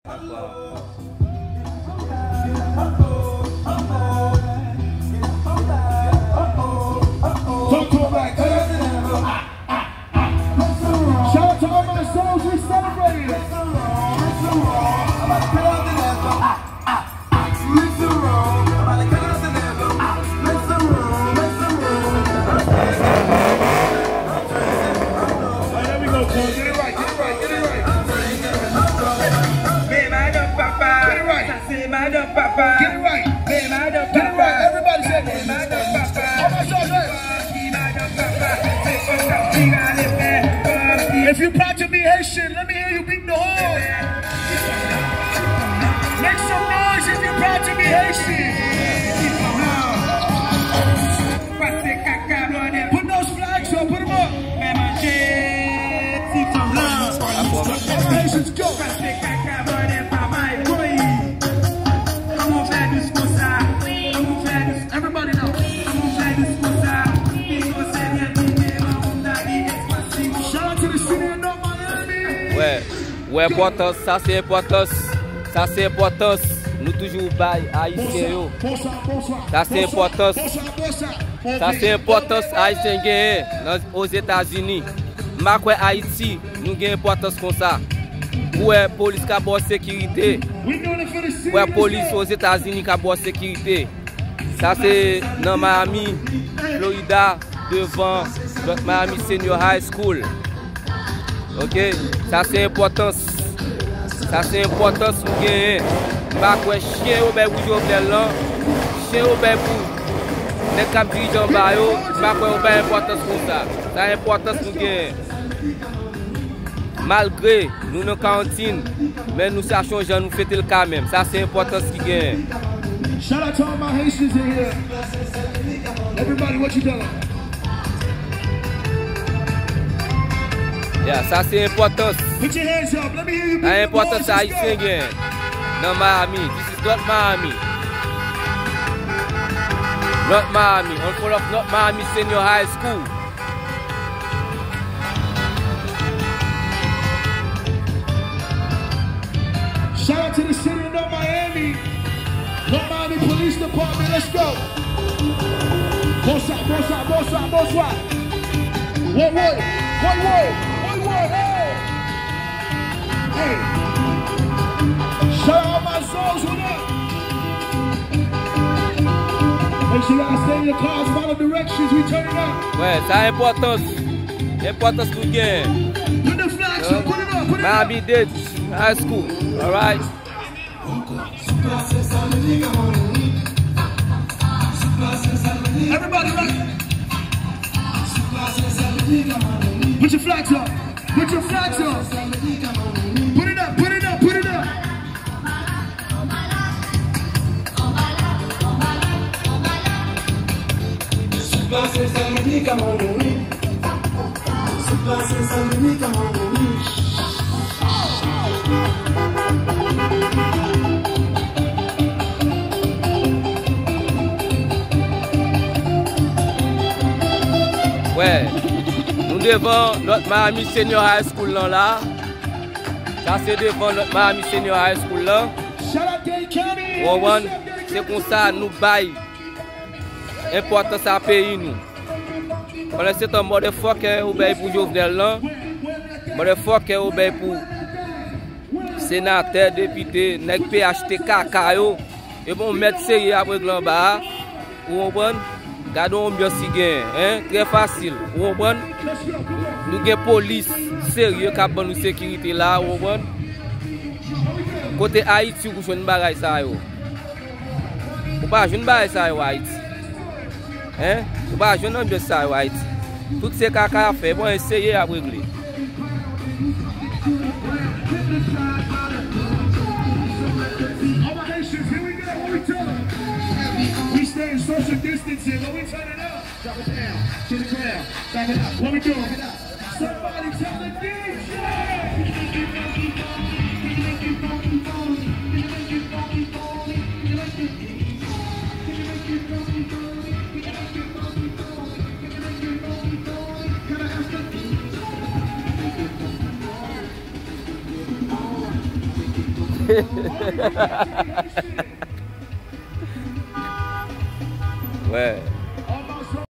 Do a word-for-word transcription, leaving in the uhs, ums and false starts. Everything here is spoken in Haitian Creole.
Talk to 'em like, shout out to all my souls, we celebrating. All right, there we go, Cole. Get it right, get it right, get it right. Get it right. Get it right. Everybody say, all my souls, hey. If you proud to be Haitian, let me hear you beat the horn. Make some noise if you proud to be Haitian. Put those flags up, put 'em up. All my Haitians, go. Everybody now. Shout out to the city of North Miami. Wè, wè enpòtans, sa se enpòtans, sa se enpòtans nou toujou bay Ayisyen yo. Sa se enpòtans, sa se enpòtans Ayisyen genyen nan Ozetazini. M pa kwè Ayiti nou gen enpòtans konsa. Ou wè polis ka ba w sekirite. Ou wè polis Ozetazini ka ba w sekirite. Sa se nan Miami, Florida, devan North Miami Senior High School. Ok? Sa se enpòtans. Sa se enpòtans nou genyen. M pa kwè chen yo bay pou Jovenel lan, chen yo bay pou nèg k ap dirije anba yo, m pa kwè yo bay enpòtans konsa. Sa enpòtans nou genyen. Malgre nou nan karantin, men nou chache yon jan nou fete l kanmenm. Sa se enpòtans ki genyen. Shout out to all my Haitians in here. Everybody, what you doing? Yeah, sa se enpòtans. Put your hands up. Let me hear you. Sa enpòtans Ayisyen genyen nan Miami. This is North Miami. North Miami. On front of North Miami Senior High School. Shout out to the city of North Miami. North Miami Police Department, let's go. Bonsoir, bonsoir, bonsoir, bonsoir. Woy, woy, woy, woy, woy, woy, hey. Hey. Shout out my souls, what up? Make sure y'all stay in your cars, follow directions, we turn it up. Wè, sa enpòtans. Enpòtans nou gen. Put the flags up, put it up, put it up. Miami-Dade High School, alright? Everybody ready? Put your flags up. Put your flags up. Put it up, put it up, put it up. Sou plas Sent Dominique, come on, Dominique. Sou plas Sent Dominique, come on, Dominique. Wè, nou devan North Miami Senior High School lan la. Sa se devan North Miami Senior High School lan. Ou konprann? Se konsa nou bay enpòtans a peyi nou. Pandan se tan, motherfucker yo bay pou Jovenel lan, motherfucker yo bay pou senatè, depite, nèg P H T K K yo, yo pa yon mèd serye ap regle anba a. Ou konprann? Gade yon anbyans ki genyen, hein? Trè fasil, ou konprann? Nou gen polis serye k ap ban nou sekirite la, ou konprann? Kote Ayiti ou jwenn bagay sa yo? Ou pa jwenn bagay sa yo Ayiti. Hein? Ou pa jwenn anbyans sa yo Ayiti. Tout se kaka y ap fè, bon, eseye y ap regle. All my Haitians, here we go. What we doing? We staying social distancing. What we turning up? Drop it down to the ground. Back it up. What we doing? Somebody tell the D J. Wè.